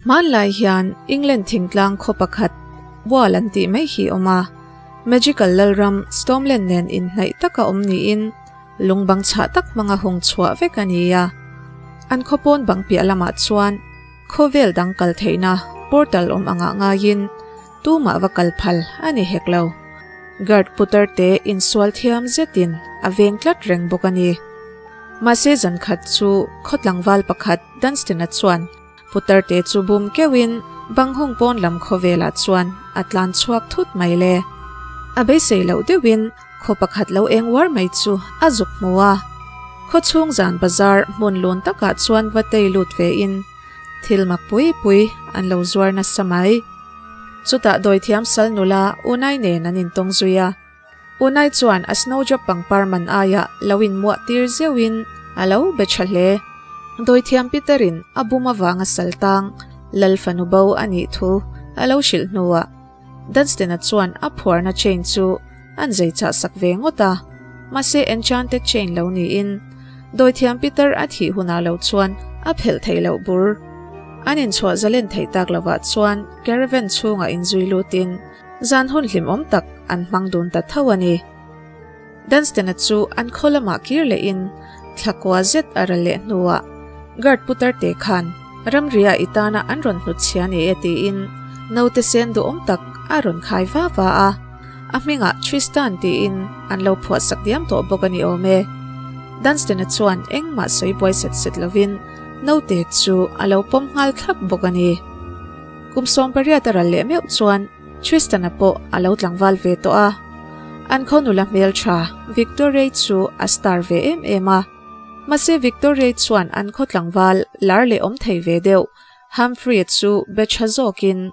Hmanlai hian England thingtlang khaw pakhat Wall an tih mai hi awm a, Magical lalram Stormland nen inhnaih taka awm niin lung bang chhah tak hmanga hung chhuah vek a ni a. An khaw pawn bang piah lamah chuan khawvel dang kal theihna portal awm angah ngaiin tumah va kal phal a ni hek lo. Guard putar te insual thiam zetin a veng tlat reng bawk a ni. Mahse zan khat chu khaw tlangval pakhat Dunstan-a chuan Putar te chu bum keuhin Banghung pawn lam khawvelah chuan a tlan chhuak thut mai le. A beisei loh deuhin khaw pakhat lo eng uar mai chu a zuk hmu a. Khaw chhung zan bazar hmun lun takah chuan va tei lut vein thil mak pui pui an lo zuar nasa mai. Chutah dawithiam sal nula Unai nen an intawng zui a. Unai chuan a snowdrop pangpar man aiah lo inmuah tir zeuhin a lo be tha hle. Dawithiam Peter-in a bum avanga sal tang Lal fanu bo a nih thu a lo hrilh hnuah Dunstan-a chuan a phuarna chain chu an zei chah sak ve ngawt a. Mahse enchanted chain lo niin Dawithiam Peter a thih hunah lo chuan a phelh theih loh bur. An inchhuah zalen theih tak lovah chuan caravan chhungah inzui lutin Zan hun hlimawm tak an hmang dun ta tho a ni. Dunstan-a chu an khaw lamah kir lehin thla kua zet a ral leh hnuah guard putar te khan ramria i tana an rawn hnut chhia ni e tiin naute sen duhawm tak a rawn khai va va a, a hmingah Tristan tiin an lo phuah sak diam tawh bawk a ni awm e. Dunstan-a chuan engmah sawi buai set set lovin naute chu a lo pawm nghal thlap bawk a ni. Kum 18 a ral leh meuh chuan Tristan-a pawh a lo tlangval ve tawh a. An khaw nula hmeltha Victoria-i chu a star ve em em a. Mahse Victoria-i chuan an khaw tlangval lar leh awm thei ve deuh Humphrey-a chu be tha zawkin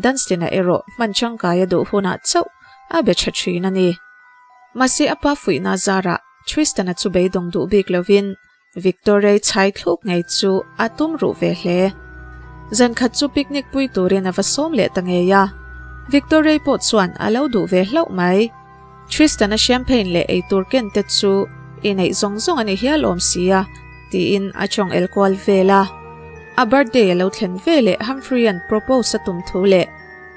Dunstan-a erawh hman tangkai a duh hunah chauh a be tha thin a ni. Mahse a pa fuihna zarah Tristan-a chu beidawng duh bik lovin Victoria chhai thluk ngei chu a tum ruh ve hle. Zan khat chu picnic pui turin a va sawm leh ta ngei a. Victoria pawh chuan a lo duh ve hlauh mai. Tristan-a champagne leh eitur ken te chu i neih zawng zawng a ni hial awm si a, tiin a chawng el kual vel a. A birthday a lo thlen ve leh Humphrey-a'n propose a tum thu leh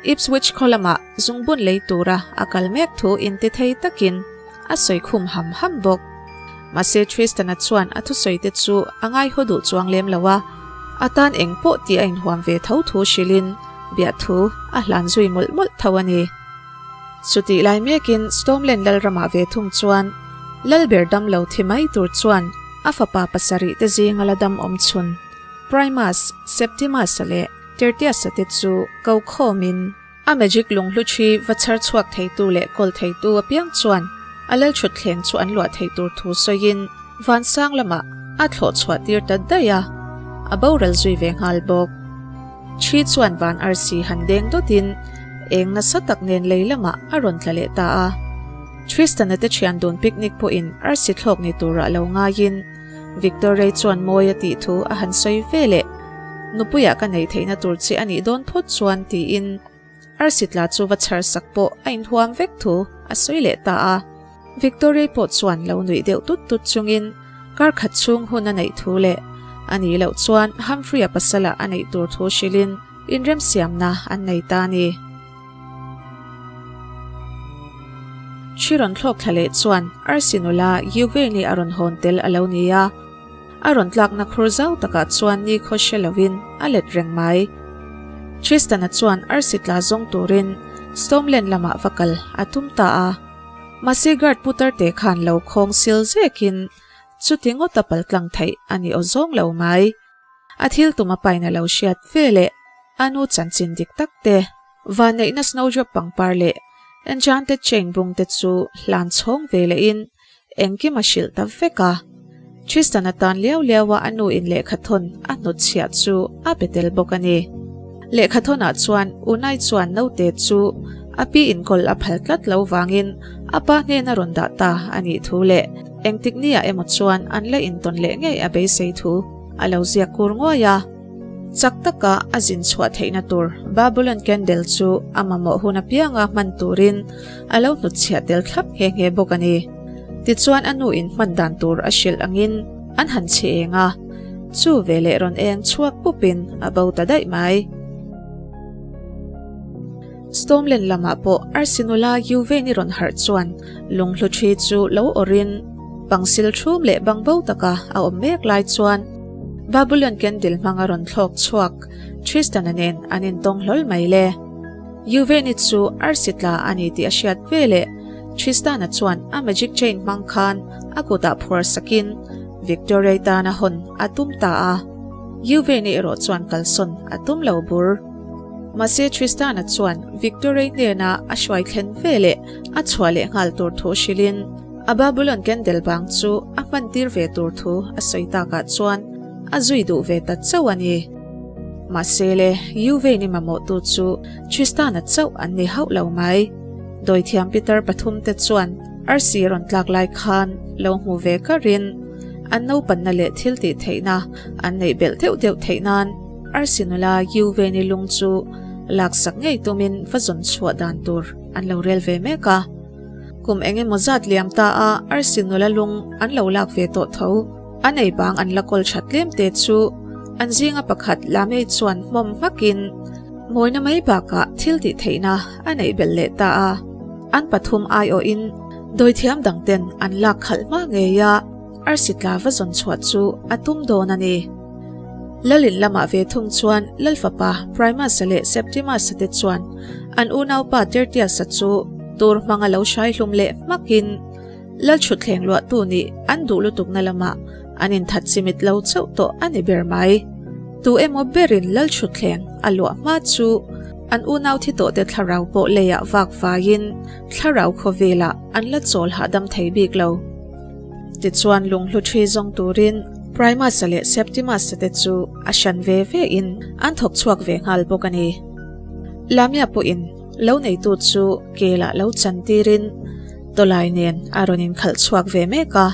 Ipswich khaw lamah zungbun lei tura a kal mek thu intithei takin a sawi khum ham ham bawk. Mahse Tristan-a chuan a thusawi te chu a ngaihaw duh chuang lem lo a, a tan eng pawh tih a inhuam ve tho thu hrilhin biahthu a hlan zui mawlh mawlh tho a ni. Chutih lai mekin Stormland Lalramah ve thung chuan Lalber dam lo thi mai tur chuan a fapa pasarih te zinga la dam awm chhun Primus, Septimus-a leh Tertius-a te chu ko khawmin, A magic lunghlu thi va chhar chhuak theitu leh kawl theitu apiang chuan a lalthutthleng chu an luah thei tur thu sawiin vansang lamah a thlawh chhuah tir ta daih a, a boral zui ve nghal bawk. Thi chuan van arsi han deng dawtin eng nasa tak nen lei lamah a rawn tla leh ta a. Tristan-a te thian dun picnic pawhin arsi thlawk ni turah lo ngaiin Victor-a chuan mawi a tih thu a han sawi ve leh. Nupuiah ka neih theihna tur che a nih dawn phawt chuan tiin arsi tla chu va chhar sak pawh a inhuam vek thu a sawi leh ta a. Victoria pawh chuan lo nuih deuh tut tut chungin kar khat chhung hun a neih thu leh a nih loh chuan Humphrey-a pasalah a neih tur thu hrilhin inremsiamna an nei ta a ni. Thi rawn thlawk thla leh chuan arsi nula Yuveni a rawn hawn tel a lo ni a. A rawn tlakna khur zau takah chuan ni khaw hre lovin a let reng mai. Tristan-a chuan arsi tla zawng turin Stormland lamah va kal a tum ta a. Mahse guard putar te khan lo khawng sil zekin chuti ngawta paltlang theih a ni aw zawng lo mai. A thil tum a paina lo hriat ve leh a nu chanchin dik tak te, vanneihna snowdrop pangpar leh enchanted chain bung te chu hlan chhawng ve lehin Engkim a hrilh ta vek a. Tristan a tan liau liau a a nu in lehkhathawn a hnutchhiah chu a pe tel bawk a ni. Lehkhathawn ah chuan Unai chuan naute chu a pi inkawl a phal tlat lo vangin a pa hnen a rawn dah ta a nih thu leh engtik ni ah emaw chuan an la intawn leh ngei a beisei thu a lo ziak kur nguai a. Chak taka a zin chhuah theihna tur Babylon Candle chu a mamawh hun apianga hman turin a lo hnutchhiah tel thlap nghe nghe bawk a ni. Tichuan a nu in hman dan tur a hrilh angin an han chhe eng a. Chu veleh rawn eng chhuak pupin a bo ta daih mai. Stormland lamah pawh arsi nula Yuveni rawn harh chuan lunghlu ṭhi chu lo awrhin pangsil ṭhum leh bangbo taka a awm mek lai chuan Babulon candle hmanga rawn thlawk chhuak Tristan-a nen an intawng hlawl mai le. Yuveni chu arsi tla a ni tih a hriat veleh Tristan-a chuan a magic chain hmang khan a kutah phuar sakin Victoria-i tana hawn a tum ta a. Yuveni erawh chuan kalsawn a tum lo bur. Mahse Tristan-a chuan Victoria-i hnena a hruai thlen veleh a chhuah leh nghal tur thu hrilhin a Babulon candle bang chu a hman tir ve tur thu a sawi takah chuan a zui duh ve ta chauh a ni. Mahse le, Yuveni mamawhtu chu Tristan-a chauh an ni hauh lo mai. Dawithiam pitar pathumte chuan arsi rawn tlak lai khan lo hmu ve karin an naupanna leh thil tih theihna an neih belh deuh deuh theih nan arsi nula Yuveni lung chu laksak ngei tumin va zawn chhuah dan tur an lo rel ve mek a. Kum eng emaw zat liam ta a arsi nula lung an lo lak ve tawh tho. An ei bang an la kawl that tlem te chu an zinga pakhat Lamei chuan hmawm hmakin mawina mai bakah thil tih theihna a neih belh leh ta a. An pathum aiawhin dawithiam dangten an lak khalh hma ngei a, arsi tla va zawn chhuah chu a tum dawn a ni. Lalin lamah ve thung chuan Lalfapa Primus-a leh Septimus-a te chuan an unaupa Tertius-a chu tur hmanga lo hrai hlum leh hmakin, Lalṭhutthleng luahtu nih an duh lutukna lamah an inthat chimit lo chauh tawh a ni ber mai. Tu emaw berin Lalṭhutthleng a luah hma chu an unau thi tawhte thlarau pawh leiah vak vaiin thlarau khawvelah an la chawl hahdam thei bik lo. Tichuan lunghlu ṭhi zawng turin Primus-a leh Septimus-a te chu a hran ve ve in an thawk chhuak ve nghal bawk a ni. Lamia pawhin lo neitu chu kelah lo chan tirin, Tawlai nen a rawn inkhalh chhuak ve mek a,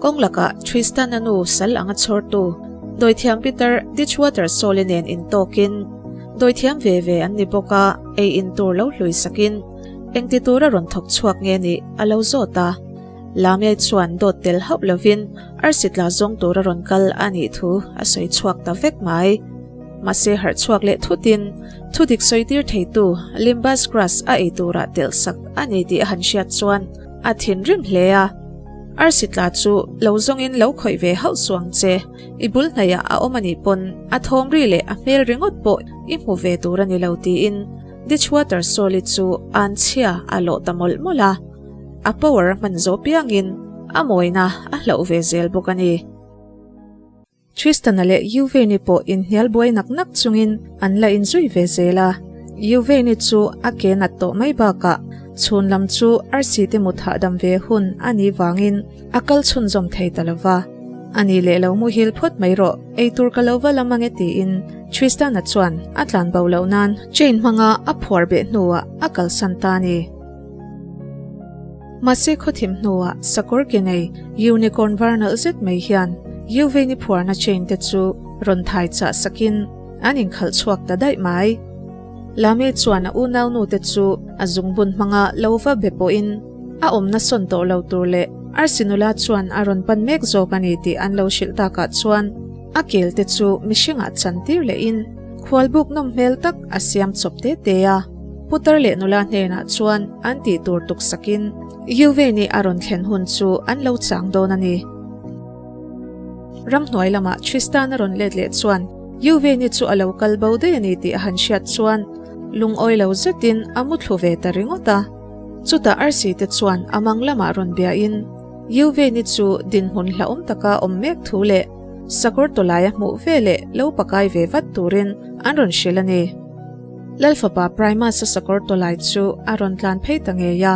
kawng lakah Tristan-a nu sal anga chhawrtu dawithiam Peter Ditchwater Sawle nen intawkin dawithiam ve ve an ni bawk a, ei in tur lo hlui sakin engti tura rawn thawk chhuak nge nih a lo zawt a. Lamei chuan dawt tel hauh lovin arsi tla zawng tura rawn kal a nih thu a sawi chhuak ta vek mai. Mahse harh chhuak leh thutin thudik sawi tir theitu Limbus grass a ei turah telh sak a ni tih a han hriat chuan a thinrim hle a. Arsi tla chu lo zawngin lo khawih ve hauh suang che, i bul hnaihah a awm a nih pawn a thawm ri leh a hmel ringawt pawh i hmu ve tur a ni lo tiin Ditchwater Sawli chu anchhia a lawh ta mawlh mawlh a. A power a hman zawh piangin a mawina a hlauh ve zel bawk a ni. Tristan-a leh Yuveni pawh inhnial buai nak nak chungin an la inzui ve zel a. Yuveni chu a ke nat tawh mai bakah chhun lam chu arsi te mut hahdam ve hun a nih vangin a kal chhunzawm thei ta lo va. A nih leh lo muhil phawt mai rawh, eitur ka lo va lam ange tiin Tristan-a chuan a tlan bo loh nan chain hmanga a phuar beh hnuah a kalsan ta a ni. Mahse khawthim hnuah sakawr ke nei unicorn var nalh zet mai hian Yuveni phuarna chain te chu rawn thai chah sakin an inkhalh chhuak ta daih mai. Lame chuan a unaunu te chu a zungbun hmanga lo va be pawhin a awmna sawn tawh lo tur leh arsi nula chuan a rawn pan mek zawk a ni tih an lo hrilh takah chuan a kel te chu mihringah chan tir lehin khualbuk nawm hmel tak a siam chawp te te a. Putar leh nula hnenah chuan an tih tur tuksakin Yuveni a rawn thlen hun chu an lo chang dawn a ni. Ramhnuai lamah Tristan a rawn let leh chuan Yuveni chu a lo kal bo daih a ni tih a han hriat chuan lungawi lo zetin a mu thlu ve ta ringawt a. Chutah arsi te chuan a mang lamah rawn biain Yuveni chu dinhmun hlauhawm taka awm mek thu leh sakawr tawlai a hmuh veleh lo pakai ve vat turin an rawn hrilh a ni. Lalfapa Primus-a sakawr tawlai chu a rawn tlan phei ta ngei a,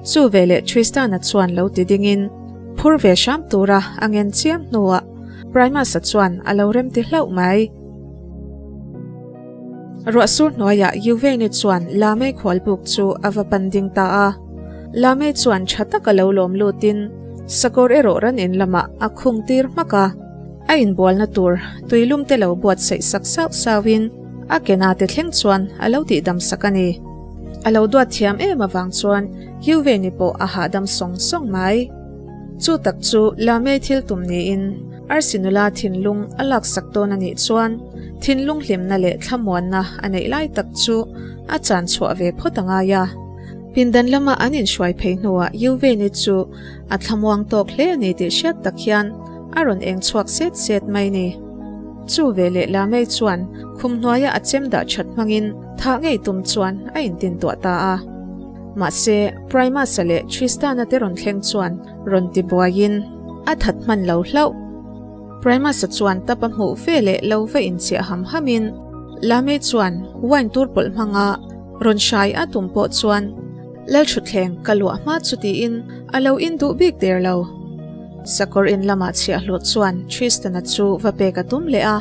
chu veleh Tristan-a chuan lo ti dingin phur ve hram tura a ngen chiam hnuah Primus-a chuan a lo rem ti hlauh mai. Ruahsur hnuaiah Yuveni chuan Lamei khualbuk chu a va pan ding ta a. Lamei chuan tha taka lo lawm lutin sakawr erawh ran in lamah a khung tir hmak a. A inbualna tur tuilum te lo buatsaih sak sauh sauhin a kena te thleng chuan a lo tihdam sak a ni. A lo duat thiam em avang chuan Yuveni pawh a hahdam sawng sawng mai. Chu tak chu Lamei thil tum niin. Arsi nula thinlung a laksak dawn a nih chuan thinlung hlimna leh thlamuanna a neih lai tak chu a chan chhuah ve phawt a ngai a. Pindan lama an inhruai phei hnuah Yuveni chu a thlamuang tawk hle a ni tih hriat tak hian a rawn eng chhuak set set mai ni. Chu veleh Lamei chuan khum hnuaia a chem dah that hmangin thah ngei tum chuan a intintuah ta a. Mahse, Primus-a leh Tristan-a te rawn thleng chuan rawn ti buaiin a that hman lo hlauh. Primus-a chuan tap a hmuh ve leh lo va inchiah ham hamin Lamei chuan wine tur pawlh hmanga rawn hrai a tum pawh chuan Lalthutthleng ka luah hma chu tiin a lo in duh bik der lo. Sakawr in lamah chhiahhlawh chuan Tristan-a chu va pek a tum leh a,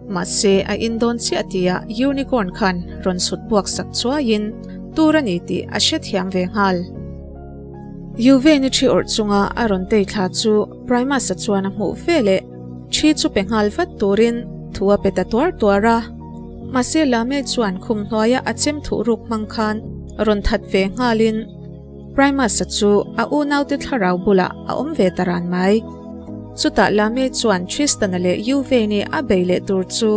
mahse a in dawn chiah tihah Unicorn khan rawn sut buak sak chuaiin tur a ni tih a hrethiam ve nghal. Yuveni thi awrh chunga a rawn tei thla chu Primus-a chuan a hmuh ve leh thi chu pe nghal vat turin thu a pe ta tuar tuar a. Mahse Lame chuan khum hnuaia a chem thuh ruk hmang khan rawn that ve nghalin Primus-a chu a unaute thlarau bulah a awm ve ta ran mai. Chutah Lame chuan Tristan-a leh Yuveni a bei leh tur chu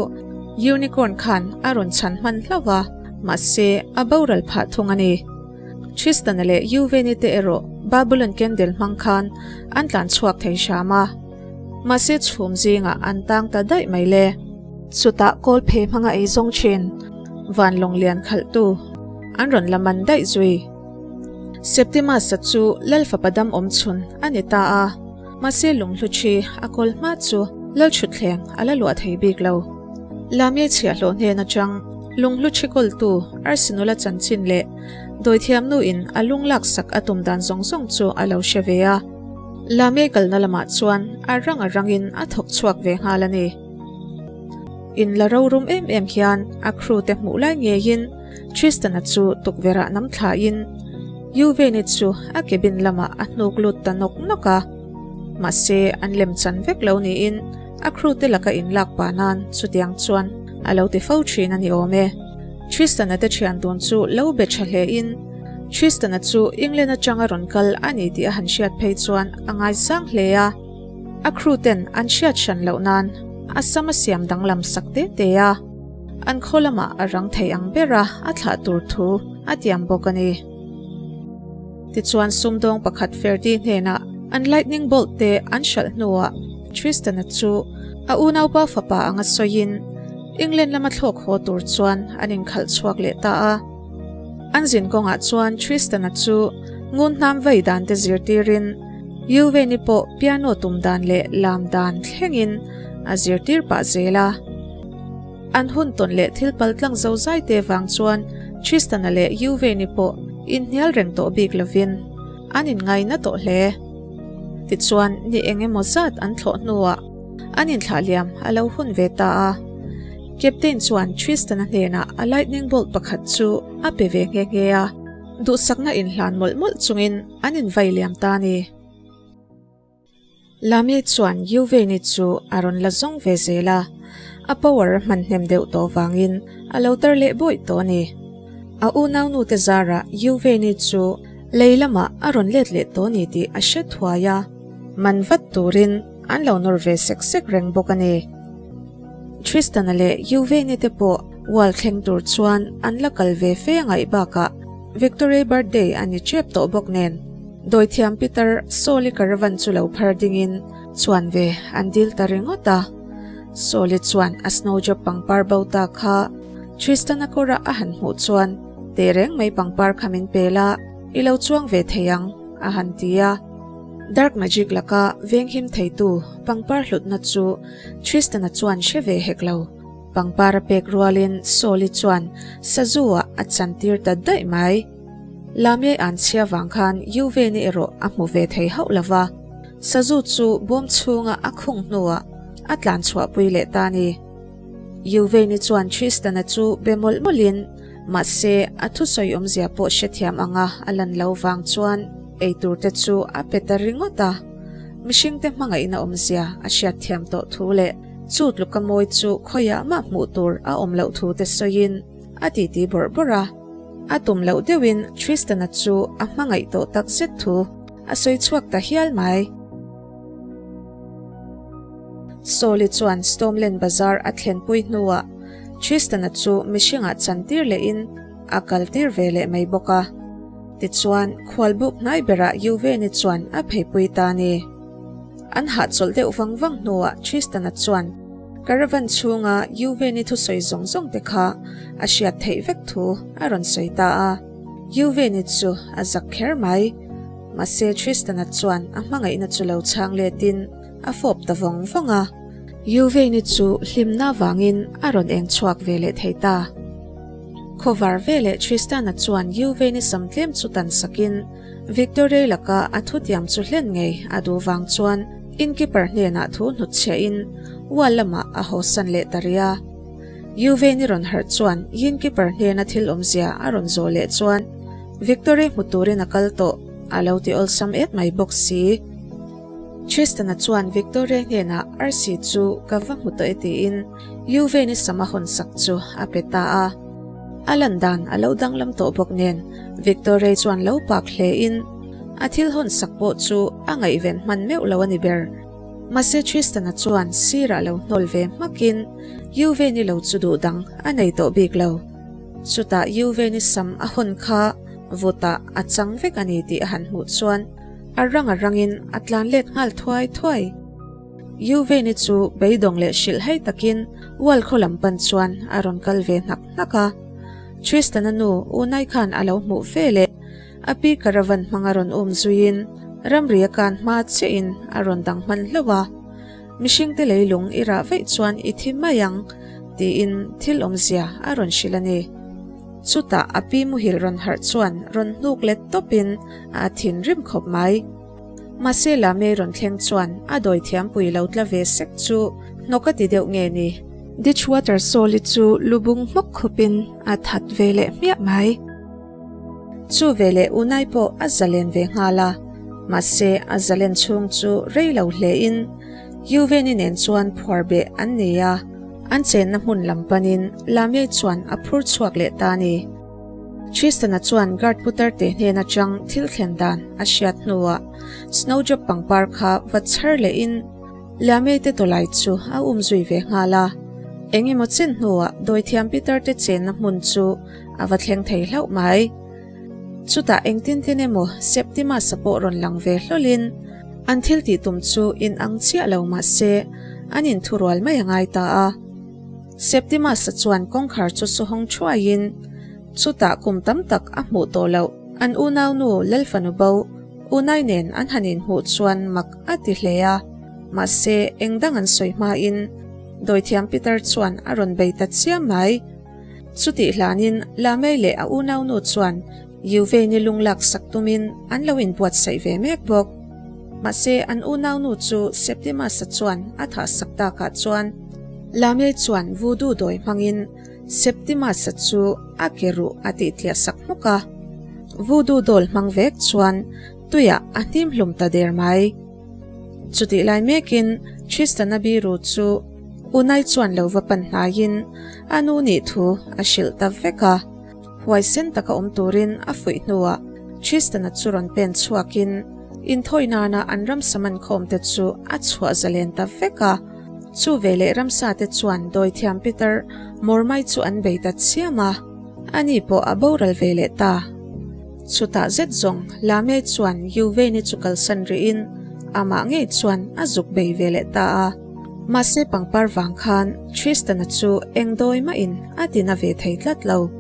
Unicorn khan a rawn chhan hman hlauh a, mahse a boral phah thung a ni. Tristan-a leh Yuveni te erawh Babylon Candle hmang khan an tlan chhuak thei hram a, mahse chhum zingah an tang ta daih mai le. Chutah kawl phei hmanga ei zawng thin van lawng lian khalhtu an rawn la man daih zui. Septimus-a chu Lal fapa dam awm chhun a ni ta a, mahse lunghlu thi a kawl hma chu Lal thutthleng a la luah thei bik lo. Lamie chhiahhlawh hnen atang lunghlu thi kawltu Arsinula chanchin leh dawithiamnu in a lung laksak a tum dan zawng zawng chu a lo hre ve a. Lamie kalna lamah chuan a rang a rangin a thawk chhuak ve nghal a ni. In la rorum em em hian a crew te hmuh lai ngeiin Tristan-a chu tukverh ah nam thlain Yuveni chu a cabin lamah a hnuk lut ta nawk nawk a. Mahse an lem chan vek lo niin a crew te laka in lak pah nan chutiang chuan a lo ti fo thin a ni awm e. Tristan-a te thian dun chu lo be tha hle in Tristan-a chu England atanga rawn kal a ni tih a han hriat phei chuan a ngaisang hle a. A crew ten an hriat hran loh nan a sam a siam danglam sak te te a, an khaw lamah a rang thei ang bera a thlah tur thu a tiam bawk a ni. Tichuan sumdawng pakhat Ferdi hnenah an lightning bolt te an hralh hnuah Tristan-a chu a unaupa fapa anga sawiin England lama thlawk haw tur chuan an inkhalh chhuak leh ta a. An zin kawngah chuan Tristan-a chu ngun hnam vei dan te zirtirin Yuveni pawh piano tum dan leh lam dan thlengin a zirtir pah zel a. An hun tawn leh thil pal tlang zo zai te vang chuan Tristan-a leh Yuveni pawh inhnial reng tawh bik lovin an inngaina tawh hle. Tichuan ni eng emaw zat an thlawh hnuah an inthlah liam a lo hun ve ta a. Captain chuan Tristan-a hnenah a lightning bolt pakhat chu a pe ve nghe nghe a, duhsakna inhlan mawlh mawlh chungin an invai liam ta a ni. Lami chuan Yuveni chu a rawn la zawng ve zel a, a power a hman hnem deuh tawh vangin a lo tar leh bawih tawh a ni. A unaunu te zarah Yuveni chu lei lamah a rawn let leh tawh a ni tih a hre thuai a, man vat turin an lo nawr ve sek sek reng bawk a ni. Tristan-a leh Yuveni te pawh wall thleng tur chuan an la kal ve fe a ngaih bakah Victoria birthday a ni tep tawh bawk nen dawithiam Peter Saul-i caravan chu lo phar dingin chuan ve an dil ta ringawt a. Saul-i chuan a snow job pangpar bo ta kha Tristan-a kawrah a han hmuh chuan teh reng mai pangpar kha min pe la, i lo chuang ve thei ang a han ti a. Dark magic laka venghim theitu pangpar hlutna chu Tristan-a chuan hre ve hek lo. Pangpar a pek rualin Saul-i chuan sazu-ah a chantir ta daih mai. Lamyai an chhia vang khan Yuveni erawh a hmu ve thei hauh lo va, sazu chu bawm chhunga a khung hnuah a tlan chhuahpui leh ta a ni. Yuveni chuan Tristan-a chu be mawlh mawlhin, mahse a thusawi awmzia pawh hrethiam anga a lan lo vang chuan eitur te chu a pe ta ringawt a. Mihringte hmangaihna awmzia a hriatthiam tawh thu leh chu tluka mawi chu khawiah mah hmuh tur a awm loh thu te sawiin a titi bawrh bawrh a. A tum loh deuhin Tristan-a chu a hmangaih tawh tak zet thu a sawi chhuak ta hial mai. Saul-i chuan Stormland Bazar a thlenpui hnuah Tristan-a chu mihringah chantir lehin a kaltir ve leh mai bawk a. Tichuan, khualbuk hnai berah Yuveni chuan a pheipui ta a ni. An hahchawlh deuh vang vang hnuah Tristan-a chuan caravan chhunga Yuveni thusawi zawng zawng te kha a hriat theih vek thu a rawn sawi ta a. Yuveni chu a zak kher mai. Mahse Tristan-a chuan a hmangaihna chu lo chhang letin a fawp ta vawng vawng a. Yuveni chu hlimna vangin a rawn eng chhuak ve leh thei ta. Khawvar veleh Tristan-a chuan Yuveni sam tlem chu tan sakin Victoria laka a thutiam chu hlen ngei a duh vang chuan innkeeper hnenah thu hnutchhiahin wall lamah a hawsan leh ta rih a. Yuveni rawn harh chuan innkeeper hnena thil awmzia a rawn zawh leh chuan Victoria hmu turin a kal tawh a lo ti awlsam et mai bawk si. Tristan-a chuan Victoria hnenah arsi chu ka va hmu tawh e tiin Yuveni sam a hawnsak chu a pe ta a. A lan dan a lo danglam tawh bawk nen Victoria chuan lo pak hle in a thil hawnsak pawh chu a ngaihven hman meuh lo a ni ber. Mahse Tristan-a chuan sirah lo hnawl ve hmakin Yuveni lo chu duh dang a nei tawh bik lo. Chutah Yuveni sam a hawn kha vutah a chang vek a ni tih a han hmuh chuan a rang a rangin a tlan let nghal thuai thuai. Yuveni chu beidawng leh hrilh hei takin wall khaw lam pan chuan a rawn kal ve hnak hnak a. Tristan-a nu Unai khan a lo hmuh ve leh a pi caravan hmanga rawn um zuiin ramri a kan hma chiahin a rawn dang hman hlauh a. Mihringte leilung i rah vaih chuan i thi mai ang tiin thil awmzia a rawn hrilh a ni. Chutah a pi muhil rawn harh chuan rawn hnuk let tawpin a thinrim khawp mai. Mahse Lame rawn thleng chuan a dawi thiampui lo tla ve sek chu hnawk a ti deuh nge ni. Ditchwater Saul-i chu lubung hmawk khawpin a that ve leh hmiah mai. Chu veleh Unai pawh a zalen ve nghal a, mahse a zalen chhung chu rei lo hlein Yuveni nen chuan phuar beh an ni a, an chenna hmun lam panin Lamyai chuan a phur chhuak leh ta a ni. Tristan-a chuan guard putar te hnen atang thil thlen dan a hriat hnuah Snowdrop pangpar kha va chhar lehin Lamyai te tawlai chu a um zui ve nghal a. Eng emaw chen hnuah dawithiam pitar te chenna hmun chu a va thleng thei hlauh mai. Chutah engtin tin emaw Septimus-a pawh rawn lang ve hlawlin an thil tih tum chu in ang chiah lo mah se an inthurual mai a ngai ta a. Septimus-a chuan kawngkhar chu suhawng thuaiin chutah kum tam tak a hmuh tawh loh an unaunu Lalfanu bo Unai nen an han inhmuh chuan mak a ti hle a, mahse eng dang an sawi hmain dawithiam Peter chuan a rawn bei ta chiam mai. Chutih hlanin Lamei leh a unaunu chuan Yuveni lung laksak tumin an lo inbuatsaih ve mek bawk. Mahse an unaunu chu Septimus-a chuan a thahsak takah chuan Lamei chuan voodoo dawi hmangin Septimus-a chu a ke ruh a tihtliahsak hmuk a. Voodoo doll hmang vek chuan tuiah a hnim hlum ta der mai. Chutih lai mekin Tristan-a biru chu Unai chuan lo va pan hnaiin a nu nih thu a hrilh ta vek a. Huaisen taka awm turin a fuih hnuah Tristan-a chu rawn pen chhuakin inthawi nana an ramsa man khawmte chu a chhuah zalen ta vek a. Chu veleh ramsa te chuan dawithiam Peter Mormai chu an bei ta chiam a, ani pawh a boral ve leh ta. Chutah zet zawng Lame chuan Yuveni chu kalsan rihin amah ngei chuan a zuk bei ve leh ta a. Mahse pangpar vang khan Tristan-a chu eng dawi mahin a ti na ve thei tlat lo.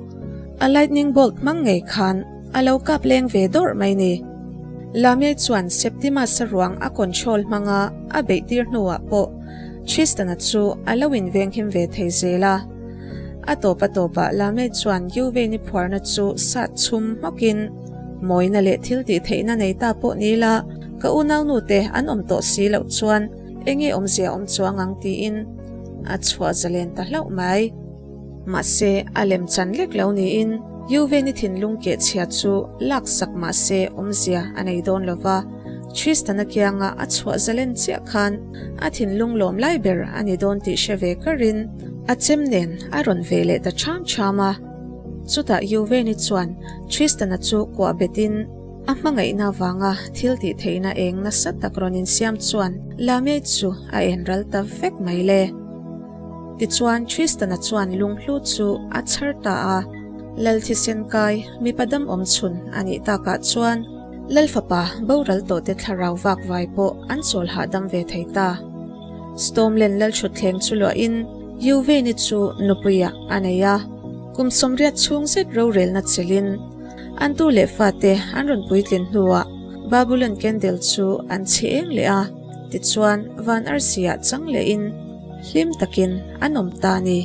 A lightning bolt hmang ngei khan a lo kap leng ve dawrh mai ni. Lame chuan Septimus-a ruang a control hmanga a beih tir hnuah pawh Tristan-a chu a lo invenghim ve thei zel a. A tawp a tawpah Lame chuan Yuveni phuarna chu sat chhum hmawkin mawina leh thil tih theihna nei ta pawh ni la ka unaunu te an awm tawh si loh chuan Enge awmzia awm chuang ang tiin a chhuah zalen ta hlauh mai. Mahse, a lem chan lek lo niin Yuveni thinlung keh chhia chu laksak mahse awmzia a nei dawn lo va, Tristan-a kianga a chhuah zalen chiah khan a thinlung lawm lai ber a ni dawn tih hre ve karin a chem nen a rawn ve leh ta ṭham ṭham a. Chutah Yuveni chuan Tristan-a chu kuah betin. A hmangaihna avanga thil tih theihna eng nasa tak rawn insiam chuan Lamia chu a en ral ta vek mai le. Tichuan Tristan-a chuan lunghlu chu a chhar ta a, Lal thisen kai mipa dam awm chhun a nih takah chuan Lal fapa boral tawhte thlarau vak vai pawh an chawl hahdam ve thei ta. Stormland Lal thutthleng chu luahin Yuveni chu nupuiah a nei a, kum 80 chhung zet rorelna chelhin an tu leh fate an rawn puitlin hnuah Babylon Candle chu an chhe eng leh a, tichuan van arsiah chang lehin hlim takin an awm ta a ni.